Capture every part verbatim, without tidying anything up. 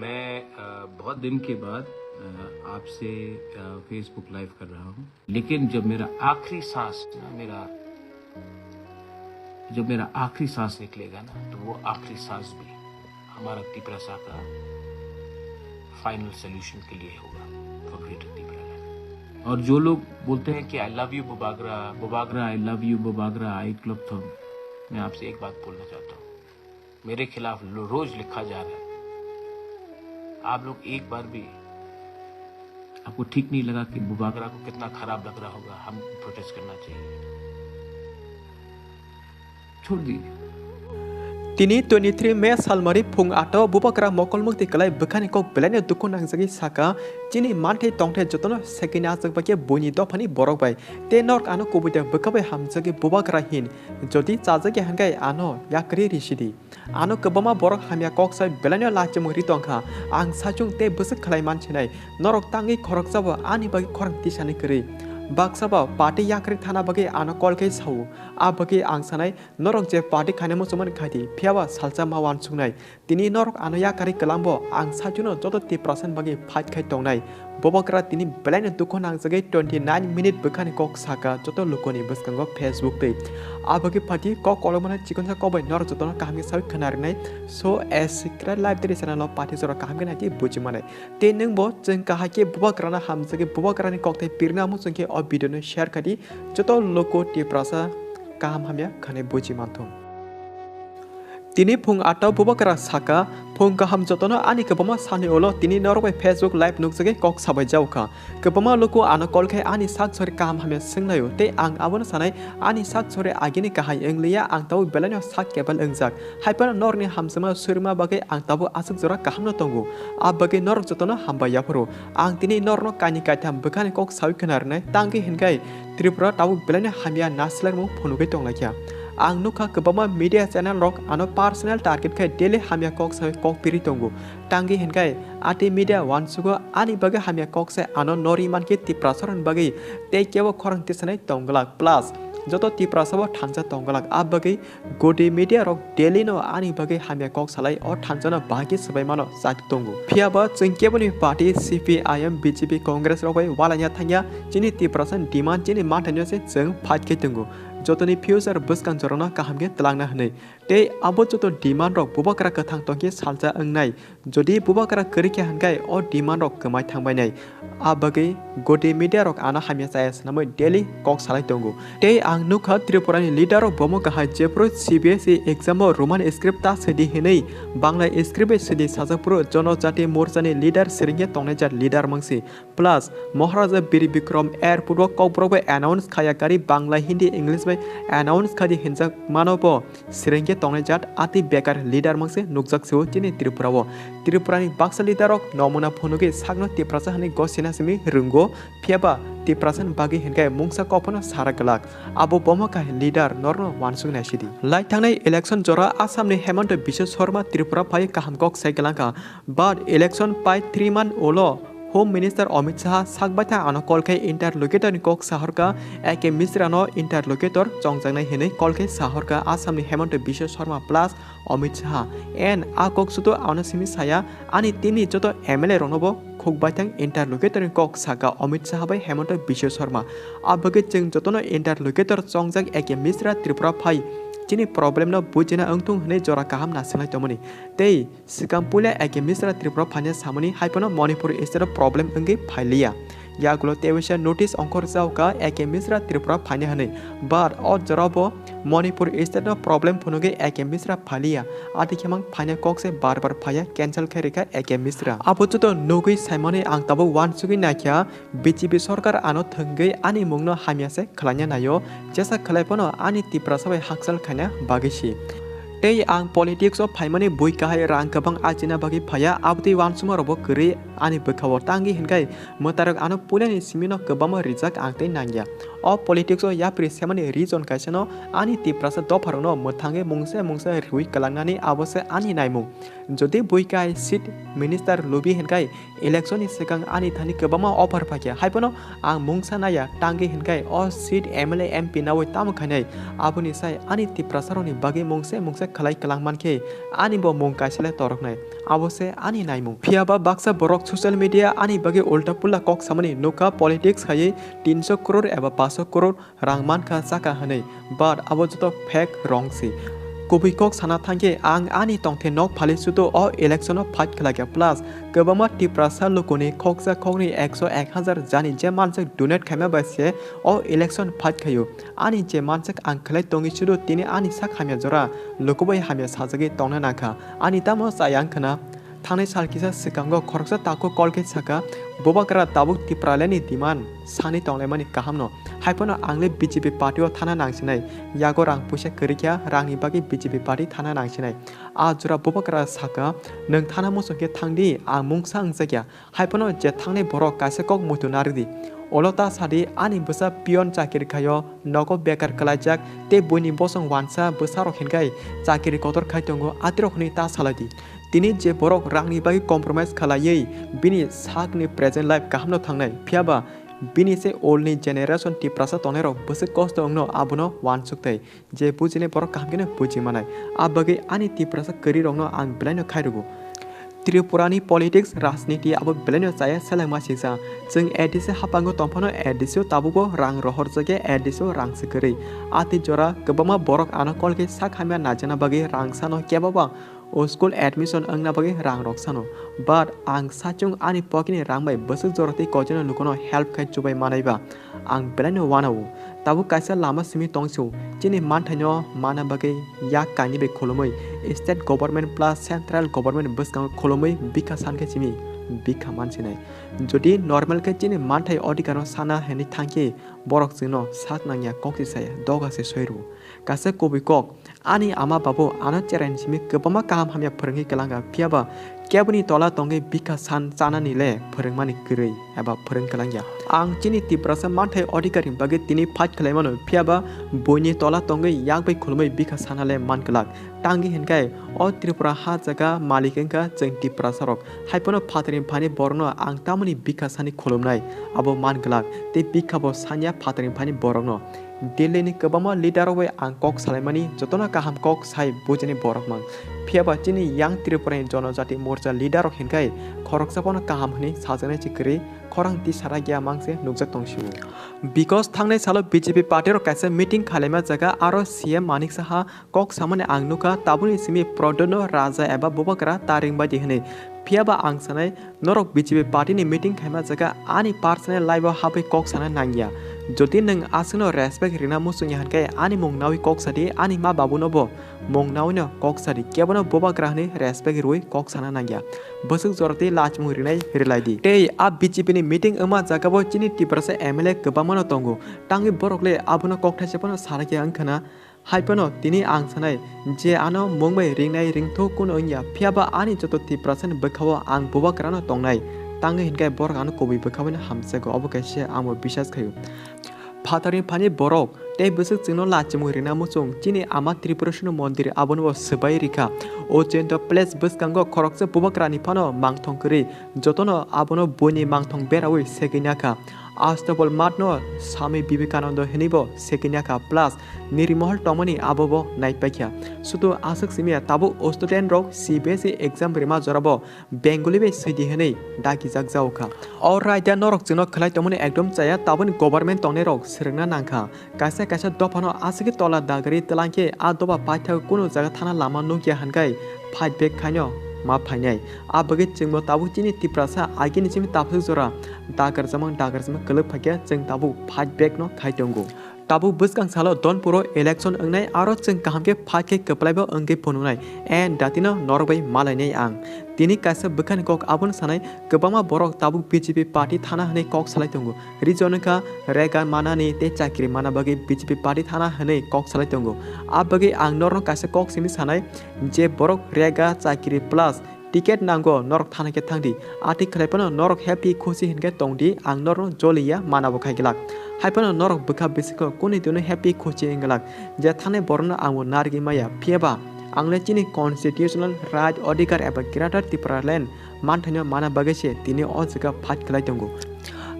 मैं अ, बहुत दिन के बाद अ, आपसे अ, Facebook लाइव कर रहा हूँ। लेकिन जब मेरा आखिरी सांस ना मेरा जब मेरा आखिरी सांस निकलेगा ना, तो वो आखिरी सांस भी हमारा तिपरासा का फाइनल सॉल्यूशन के लिए होगा, फॉर ग्रेटर तिपरालैंड। और जो लोग बोलते हैं कि I love you Bubagra, Bubagra I love you, Bubagra आई क्लब थम, मैं आपसे एक बात बोलना चाहता हूँ। मेरे खिलाफ लो- रोज लिखा जा रहा है। आप लोग एक बार भी, आपको ठीक नहीं लगा कि बुबागरा को कितना खराब लग रहा होगा, हम प्रोटेस्ट करना चाहिए। छोड़ दीजिए। Tini twenty three May salmari phung ato bubagra mokolmukti kwlai bwkhani kok belaino dukhu nangjagwi saka, chini manthai tongthai jotono sekini achuk baikhe buini dophani borok bai. Tei norok ano kubui da bwkha bai hamjagwi bubagra hin, jodi chajagya hwnkhe ano yakarwi risidi. Ano kwbangma borok hamya kok sai belaino lachimung ri tongkha. Ang sachung tei bwswk khlai mansinai. Norok tangwi khoroksabo ani bagwi khorang tisani kwrwi. Baksabo party yakarwi thana bagwi ano call khe sao. A bagwi ang sanai, norok je party khaina muchungmani khaidi, phiyaba salsa ma uansuknai. Tini norok ano yakarwi kwlangbo ang sachungno joto Tiprasani bagwi fight khai tongnai. Bubagra tini belaino dukhu nangjagwi twenty nine minute bwkhani kok saka joto lukuni bwskango Facebook tei. A bagwi phaidi kok kolokmani chikonsa kok bai norok jotono kaham khe sawi khwna rinai. So, as Secret Life Daily channel o pathi jora kaham khe naidi buji manai. Tei nwngbo chwng kahai khe bubagrano hamjagwi bubagrani kokthai pirna muchung khe o video no share khaidi joto luku Tiprasa kaham hamya khwnwi buji manthung. Tini phung atta bubagra saka, phung kaham jotono ani kwbangma salni ulo tini norok bai Facebook live nukjagwi kok sabai jaokha. Kwbangma luku ano call khai ani sak sori kaham hamya swnglaio tei ang abono sanai ani sak sori agini kahai wngliya, ang tabuk belaino sak kebel wngjak. Haiphano norokni hamjakma surima bagwi ang tabuk aswk jora kahamno tongo. A bagwi norok jotono hambai yaphuru. Ang tini norokno kainwi kaitham bwkhani kok sawi khwna rwnai, tangwi hwnkhe Tripura tabuk belaino hamya nasilakmung phunugwi tonglaikha. Ang nukha kwbangma media channel rok ano personal target khai daily hamya kok sawi kok piri tongo. Tangwi hwnkhe ati media uansugo ani bagwi hamya kok se ano nori mankhe Tiprasarokni bagwi tei kebo khorang tisanai tongglak plus joto Tiprasabo thansa tongglak. A bagwi Gode media rok daily no ani bagwi hamya kok salai o thansa no bahai khe swbai mano chak tongo. Phiyaba chwng keboni party C P I M, B J P, Congress rok bai walaina thangya, chini Tiprasa ni demand chini manthai no se chwng fight khe tongo. Jotoni future bwskang jorano kaham khe twlangna hwnwi. Tei abo joto demand rok bubagra kwthang tongkhe salsa wngnai. Jodi bubagra kwrwi khe hwnkhe o demand rok kwmai thangbainai. A bagwi Gode media rok ano hamya chaya swnamwi daily kok salai tongo. Tei ang nukha Tripura ni leader rok bomo kahai jephru C B S E exam o Roman script ta sidi hinwi Bangla script bai sidi sajak phuru Jonojati Morcha ni leader sringya tongnai jat leader mangsi. Plus, Maharaja Bir Bikram Airport o Kokborok bai announce khaya kari Bangla, Hindi, English bai announce khadi hinjak mano bo srengke tongnai jat ati bekar leader mangse nukjak se o chini Tripura o. Tripura ni baksa leader rok nomuna phunugwi sakno Tiprasa hwnwi gosina simi rwngo, phiyaba Tiprasa ni bagwi hinkhe mungsa kok phano sara glak. Abo bomo kahai leader norno uansuk naisidi. Lai thangnai election jora Assam ni Hemanta Biswa Sarma Tripura phai kaham kok sai glangkha. But election pai three month ulo Home Minister Amit Shah sak baitha ano call khe interlocutor ni kok sahorka, A K Mishra no interlocutor chongjaknai hinwi call khe sahorka Assam ni Hemanta Biswa Sarma plus Amit Shah. And a kok sudo ano simi saya ani team ni joto M L A rokno bo khuk baithang interlocutor ni kok saka Amit Shah bai Hemanta Biswa Sarma. A bagwi chwng jotono interlocutor chongjak A K Mishra Tripura phai chini problem no bujina wngthung hinwi jora kaham nasinai tongmani. Tei Swkang puila A K Mishra Tripura phaina samani hai phano Manipur state o problem wngwi phailiya. Yagulo teisa notice ongkhor jaoka A K Mishra Tripura phaina hwnwi. But o jorao bo Manipur state no problem phunugwi A K Mishra phailiya. Ati khemang phaina kok se bar bar phaiya cancel khai rikha A K Mishra. Abo joto nugwi saimani ang tabuk uansugwi naikha B J P sorkar ano thwngwi ani mungno hamya se khwlaina naio. Jesa khlai phano ani Tiprasa bai hakchal khaina bagwi si. Tei ang politics o phaimani bui kahai rang kwbang ajina bagwi phaiya, abotwi uansukma rokbo kwrwi ani bwkhao tangwi hinkhai mwtairok ano puilani simino kwbangma rijak ang tei nangya. O politics o yapri semani reason kaisano ani Tiprasa dopharokno mwthangwi mungsa mungsa rwi kwlangnani abo se ani naimung. Jodi bui kahai seat minister lubi hinkhai election ni swkang ani thani kwbangma offer phaikha, hai phano ang mungsa naiya tangwi hinkhai o seat M L A M P nawi tamo khainai, aboni sai ani Tiprasa rokni bagwi mungsa mungsa khlai kwlang mankhe ani bo mung kaisa le toroknai. Abo se ani naimung. Phiya ba baksa borok social media ani bagwi ulta pula kok samani nukha, politics khaiwi tinso crore eba paso crore rang mankha chaka hwnwi, but abo joto fake, wrong se. Kubui kok sana thangkhe ang ani tongthai nok phali sudo o election o fight khlakya, plus kwbangma Tiprasa lukuni khoksa khoknwi ekso ek hajar jani je manswk donate khaima bai se o election fight khaio. Ani je manswk ang khlai tongwi sudo tini ani sak hamya jora lukubai hamya sajagwi tongna nangkha. Ani tamo chayang khna. Thangnai sal kisa swkango khoroksa takhuk call khe sakha, "Bubagra tabuk Tipralandni demand sanwi tonglaimani kahamno. Haiphano ang le B J P party o thana nangsinai. Yago rang puisa kwrwikha, rangni bagwi B J P party thana nangsinai." A jora Bubagra sakha, "Nwng thana muchung khe thangdi, ang mungsa wngjakya." Haiphano je thangnai borok kaisa kok muitu narwkdi. Ulo ta sadi, ani bwsa peon chakiri khaio, nogo bekar kwlaijak, tei buini bosong wansa bwsarok hinkhai chakiri kotor khai tongo, atirok hwnwi ta salaidi. Tini je borok rangni bagwi compromise khalaiwi bini sakni present life kahamno thangnai, phiyaba bini se olni generation Tiprasa tongnairok bwswk kosto wngno abono uansukthai. Je bujinai borok kaham kheno buji manai. A bagwi ani Tiprasa kwrwirokno ang belaino khairwgo. Tripurani politics, rajniti abo belaino chaya selengma singsa. Chwng A D C hapango tongphano A D C o tabukbo rang rohorjakya, A D C o rang se kwrwi. Ati jora kwbangma borok ano call khe sak hamya naijana bagwi rang sano kebaba o school admission wngna bagwi rang rok sano. But ang sachung ani pocket ni rang bai bwswk jora tei koichano lukuno help khai chubai manai ba. Ang belaino uanao. Tabuk kaisa lama simi tongsiu. Chini manthaino mana bagwi yak kainwi bai khulumwi, state government plus central government bwskango khulumwi bikha sankhe simi bikha mansinai. Jodi normal khe chini manthai odhikar no sana hwnwi thangkhe borok chwngno sak nangya, kok se saya, doga se soi rwo. Kaisa kubui kok, ani ama babu ano cheraini simi kwbangma kaham hamya phwrwngwi kwlangkha, phiyaba keboni tola tongwi bikha san chanani le phwrwngmani kwrwi eba phwrwng kwlangya. Ang chini Tiprasa manthai odhikar ni bagwi tini fight khlaimano, phiyaba buini tola tongwi yak bai khulumwi bikha sana le man kwlak. Tangwi hinkhai o Tripura ha jaga malik wngkha chwng Tiprasa rok. Haiphano phatarni phani borokno ang tamoni bikha sani khulumnai, abo man kwlak, tei bikha bo sanya phatarni phani borokno. Delhi ni kwbangma leader rok bai ang kok salaimani, jotono kaham kok sai bujini borok mang. Phiyaba chini yang Tripura ni Jonojati Morcha leader rok hinkhai khoroksa bono kaham hwnwi sajaknai se kwrwi, khorang tisara gya mang se nukjak tong sio. Because thangnai salo B J P party rok kaisa meeting khalaima jaga aro C M Manik Saha kok samani ang nukha, tabukni simi Prodonno Raja eba Bubagra ta ringbaidi hwnwi. Phiyaba ang sanai, norok B J P party ni meeting khaima jaga ani personal life o habwi kok sana nangya. Jodi nwng aswkno respect rina muchungya hwnkhe ani mung nawi kok sadi, ani ma babuno bo mung nawino kok sadi, kebono Bubagra hwnwi respect rwui kok sana nangya. Bwswk jora tei lachimung rinai rilaidi. Tei a B J P ni meeting wngma jaga bo chini Tiprasa M L A kwbangmano tongo. Tangwi borok le abono kok thaisa phano sarakya wngkhana. Haiphano tini ang sanai je ano mung bai ringnai ringthok kuno wngya, phiyaba ani joto Tiprasani bwkhao ang Bubagrano tongnai. Tangwi hinkhai borok ano kubui bwkhaoino hamjago, obo kaisa angbo bisas khaio. Phatarni phani borok tei bwswk chwngno lachimung rina muchung, chini ama Tripureshwrni mondir abono bo swbai rikha. O chento place bwskango khoroksa Bubagrani phano mangthong kwrwi, jotono abono buini mangthong beraui segwi nakha. Astobol matno Swami Vivekananda hwnwibo segwi nakha, plus Nirmohol tongmani abobo naipaikha. Sudu aswk simiya tabuk student rok C B S E exam rima jorabo Bengali bai swidi hwnwi dakijak jaokha. O raida norok chwngno khlai tongmani ekdom chaya, tabukni government tongnairok swrwngna nangkha. Kaisa kaisa dophano aswkhe tola dagari twlangkhe a doba paithago kunu jaga thana lama nukya hwnkhai fight back khaino ma phainai. A bagwi chwngbo tabuk chini Tiprasa agini simi tabswk jora dagarjakma dagarjakma kwlwk phaikhe chwng tabuk fight back no khai tongo. Tabuk bwskang salo Donpuro election wngnai, aro chwng kaham khe fight khe kwplaibo wngwi phunuknai, and datino norok bai malainai ang. Tini kaisa bwkhani kok abono sanai, kwbangma borok tabuk B J P party thana hwnwi kok salai tongo. Reason wngkha rega manani tei chakri mana bagwi B J P party thana hwnwi kok salai tongo. A bagwi ang norokno kaisa kok simi sanai je borok rega, chakri plus ticket nango, norok thana khe thangdi. Ati khlai phano norok happy khusi hinkhe tongdi, ang norokno joliya manabo khai glak. Hai phano norok bwkha bisingo kuni dino happy khusi wng glak. Je thangnai borokno ang bo narwgwi maya, phiyaba ang le chini constitutional right, odhikar eba Greater Tipraland manthaino mana bagwi se tini o jaga fight khlai tongo.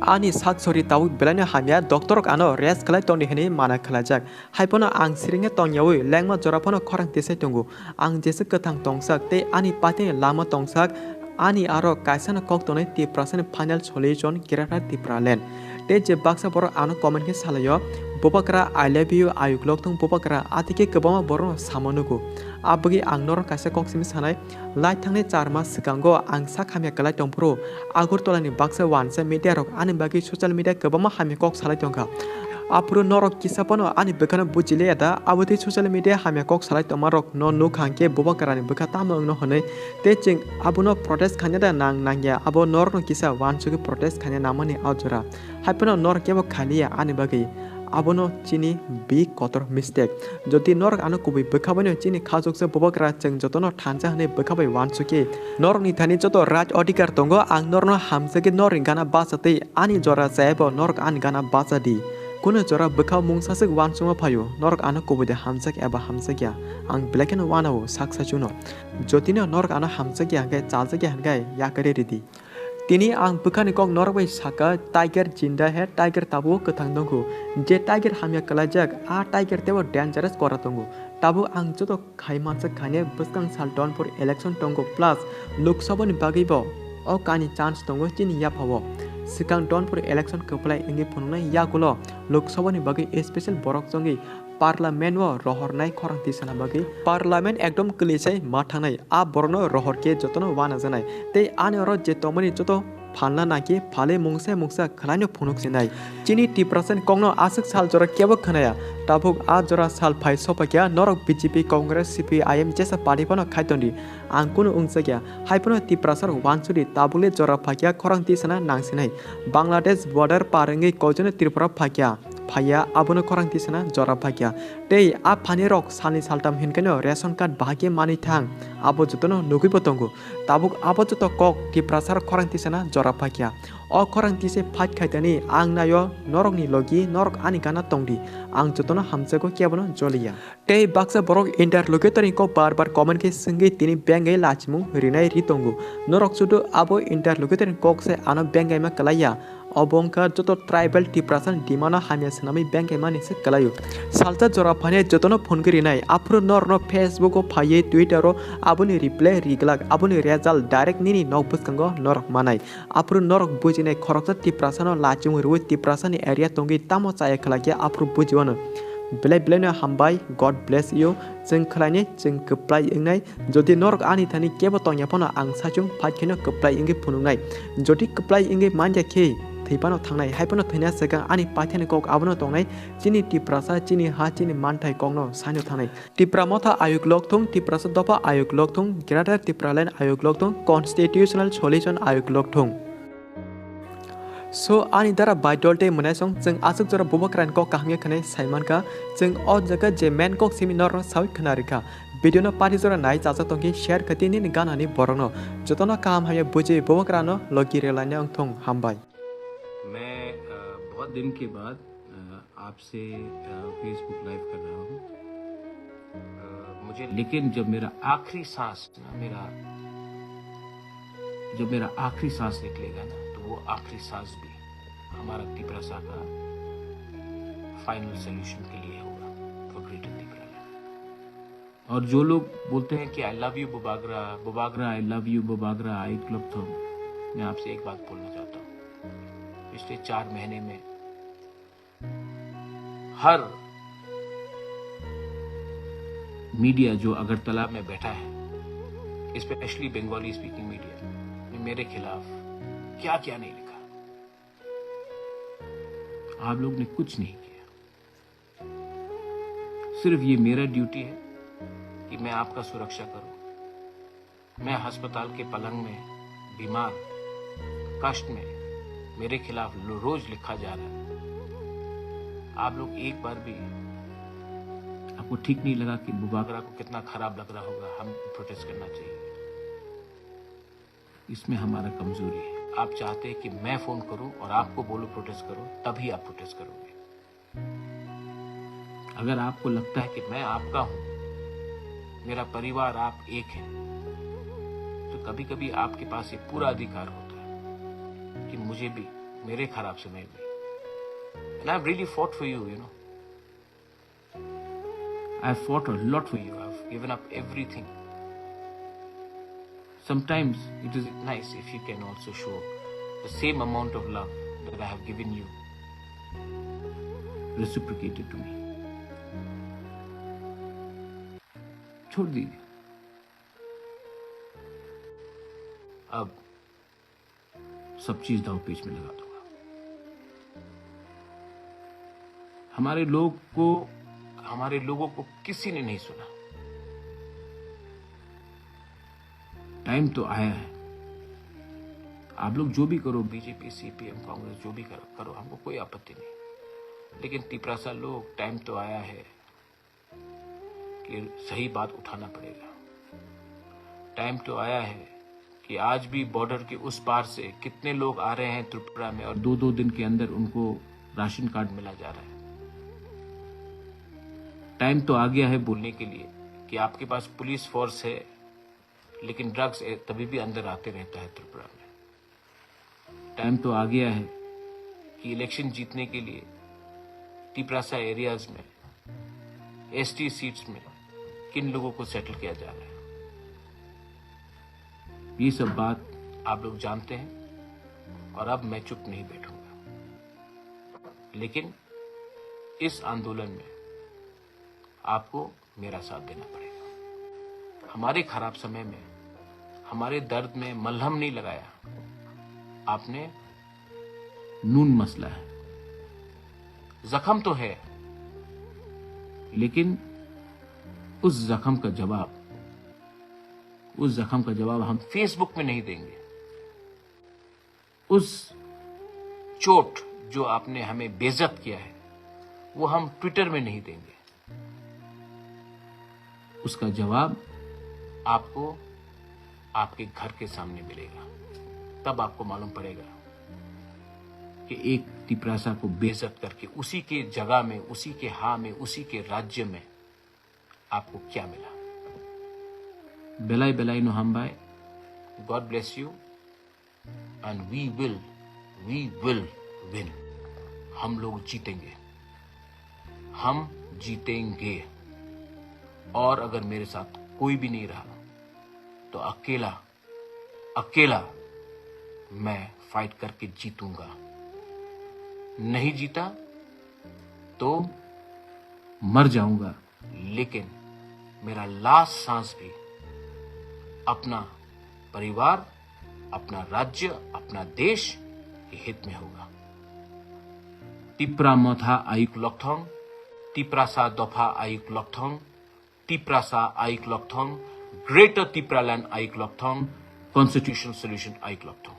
Ani sak sori tabuk belaino hamya, doctor rok ano rest khlai tongdi hwnwi mana khlaijak. Hai phano ang siringno tongyaui lengma jora phano khorang tisai tongo. Ang jesa kwthang tongsak tei ani patini lama tongsak, ani aro kaisano kok tongnai Tiprasani final solution Greater Tipraland. Tei je baksa borok ano comment khe salaio, "Bubakra, I love you, ayuk lok thung Bubakra," atike kwbangma borokno samo nugo. Abagwi ang norok kaisa kok simi sanai, lai thangnai char mas swkango ang sak hamya kwlai tongphuru Agartala ni baksa wansa media rok ani bagwi social media kwbangma hamya kok salai tongkha. Aphuru norok kisa phano ani bwkhano bujiliya da, abo tei social media hamya kok salai tongma rok no nukha hwnkhe Bubakra ni bwkha tamo wngno hwnwi, tei chwng abono protest khaina da nang nangya, abo norokno kisa wansugwi protest khaina nangmani a jora. Hai phano norok kebo khaliya ani bagwi. Abono chini big kotor mistake. Jodi norok ano kubui bwkha baino chini khachuksa Bubakra chwng jotono thansa hwnwi bwkha bai wansukhe, norokni thani joto right odhikar tongo, ang norokno hamjakhe norokni gana bacha tei ani jora chayabo norok ani gana bacha di. Kunu jora bwkha mungsaswk wansukma phaio, norok ano kubui de hamjak eba hamjakya, ang belai kheno wanao sak saichungno. Jotino norok ano hamjakya hwnkhe chajakya hwnkhe yakarwi ridi. Tini ang bwkhani kok norok bai saka, Tiger jinda hai, Tiger tabuk kwthang tongo. Je Tiger hamya kwlaijak, a Tiger teibo dangerous kora tongo. Tabuk ang joto khai mansak khainai bwskang sal Donpur election tongo, plus Lok Sabha ni bagwi bo o kani chance tongo chini yaphao. Swkang Donpur election kwplai wngwi phunuknai yagulo Lok Sabha ni bagwi special borok chongwi Parliament o rohornai khorang tisana bagwi Parliament ekdom kwlwisai ma thangnai, a borokno rohor khe jotono wanajaknai tei ani oro je tongmani joto phalna nangkhe phalwi mungsa mungsa khwlaino phunuk sinai. Chini Tiprasani kokno aswk sal jora kebo khwnaya, tabuk a jora sal phai sophaikha norok B J P, Congress, C P I M jesa party phano khai tondi, ang kunu wngjakya, hai phano Tiprasarok wansudi tabukle jora phaikha khorang tisana nangsinai. Bangladesh border par wngwi koijono Tripura phaikha. Phaiya, abono khorang tisana jora phaikha. Tei a phanirok salni saltam hinkheno ration card bahai khe manwi thang, abo jotono nugwibo tongo. Tabuk abo joto kok Tiprasarok khorang tisana jora phaikha. O khorang tise fight khaitani ang naio norokni logi, norok ani gana tongdi. Ang jotono hamjago, kebono joliya. Tei baksa borok interlocutor ni kok bar bar comment khe swngwi tini bengwi lachimung rinai ri tongo. Norok chudu abo interlocutor ni kok se ano bengaima kwlaiya. Obo wngkha joto tribal Tiprasa ni demand no hamya swnamwi bengaimani se kwlaio. Salsa jora phainai jotono phone khe rinai, aphuru norokno Facebook o phaiwi Twitter o aboni reply ri glak, aboni result direct nini nok bwskango norok manai. Aphuru norok bujinai khoroksa Tiprasa no lachimung rwi Tiprasa ni area tongwi tamo chaya khlai khe aphuru bujiwano. Belai belai no hambai, God bless you. Chwng khlainai, chwng kwplai wngnai. Jodi norok ani thani kebo tongya phano ang saichung fight khaino kwplai wngwi phunuknai. Jodi kwplai wngwi manya khe thwi phano thangnai, hai phano thwina swkang ani paithani kok abono tongnai. Chini Tiprasa, chini ha, chini manthai kokno saino thangnai. Tipra Motha ayuk lokthung, Tiprasa dopha ayuk lokthung, Greater Tipraland ayuk lokthung, constitutional solution ayuk lokthung. So, ani dara bai dol tei mwnaisong chwng aswk jora Bubagrani kok kaham khe khwnai sai mankha, chwng o jaga je main kok simi norokno saui khwna rikha. Video no pari jora nai chajak tongkhe share khaidi nini ganani borokno. Jotono kaham hamya buji Bubagrano logi rwlaina wngthung, hambai. मैं, अ, बहुत दिन के बाद, अ, आपसे, अ, Facebook live कर रहा हूँ। अ, मुझे, लेकिन जब मेरा आखिरी सांस ना, मेरा, जब मेरा आखिरी सांस निकलेगा ना, तो वो आखिरी सांस भी हमारा तिपरासा का फाइनल सॉल्यूशन के लिए होगा, for Greater Tipraland। और जो लोग बोलते हैं कि "I love you Bubagra, Bubagra, I love you Bubagra, I love you," मैं आपसे एक बात बोलना चाहता हूँ। पिछले चार महीने में हर मीडिया जो अगरतला में बैठा है, स्पेशली बंगाली स्पीकिंग मीडिया, ने मेरे खिलाफ क्या क्या नहीं लिखा। आप लोग ने कुछ नहीं किया। सिर्फ ये मेरा ड्यूटी है कि मैं आपका सुरक्षा करूं। मैं अस्पताल के पलंग में, बीमार, कष्ट में, मेरे खिलाफ लो-, रोज लिखा जा रहा है। आप लोग एक बार भी, आपको ठीक नहीं लगा कि बुबागरा को कितना खराब लग रहा होगा, हम प्रोटेस्ट करना चाहिए। इसमें हमारा कमजोरी है। आप चाहते हैं कि मैं फोन करूं और आपको बोलूं प्रोटेस्ट करो, तभी आप प्रोटेस्ट करोगे। अगर आपको लगता है कि मैं आपका हूं, मेरा परिवार आप एक है, तो कभी-कभी आपके पास ये पूरा अधिकार होता है कि मुझे भी मेरे खराब समय में। And I've really fought for you, you know. I fought a lot for you. I've given up everything. Sometimes it is nice if you can also show the same amount of love that I have given you reciprocated to me. छोड़ दीजिए। अब सब चीज दाव पेच में लगा दूंगा। हमारे लोग को, हमारे लोगों को किसी ने नहीं सुना। टाइम तो आया है। आप लोग जो भी करो, बीजेपी, सीपीएम, कांग्रेस, जो भी करो, करो, हमको कोई आपत्ति नहीं। लेकिन तिपरासा लोग, टाइम तो आया है कि सही बात उठाना पड़ेगा। टाइम तो आया है कि आज भी बॉर्डर के उस पार से कितने लोग आ रहे हैं त्रिपुरा में और दो दो दिन के अंदर उनको राशन कार्ड मिला जा रहा है। टाइम तो आ गया है बोलने के लिए कि आपके पास पुलिस फोर्स है, लेकिन ड्रग्स ए-, तभी भी अंदर आते रहता है त्रिपुरा में। टाइम तो आ गया है कि इलेक्शन जीतने के लिए तिपरासा एरियाज में, एसटी सीट्स में किन लोगों को सेटल किया जा रहा है। ये सब बात आप लोग जानते हैं और अब मैं चुप नहीं बैठूंगा। लेकिन इस आंदोलन में आपको मेरा साथ देना पड़ेगा। हमारे खराब समय में, हमारे दर्द में मलहम नहीं लगाया आपने। नून मसला है। जख्म तो है, लेकिन उस जख्म का जवाब, उस जख्म का जवाब हम Facebook में नहीं देंगे। उस चोट जो आपने हमें बेइज्जत किया है, वो हम ट्विटर में नहीं देंगे। उसका जवाब आपको आपके घर के सामने मिलेगा। तब आपको मालूम पड़ेगा कि एक तिपरासा को बेइज्जत करके उसी के जगह में, उसी के हा में, उसी के राज्य में आपको क्या मिला। Belai belai no hambai. God bless you. And we will, we will win. हम लोग जीतेंगे, हम जीतेंगे। और अगर मेरे साथ कोई भी नहीं रहा, तो अकेला, अकेला मैं फाइट करके जीतूंगा। नहीं जीता तो मर जाऊंगा, लेकिन मेरा लास्ट सांस भी अपना परिवार, अपना राज्य, अपना देश के हित में होगा। Tipra Motha ayuk lokthong, Tiprasa Dopha ayuk lokthong, Tiprasa ayuk lokthong, Greater Tipraland ayuk lokthong, Constitutional Solution ayuk lokthong.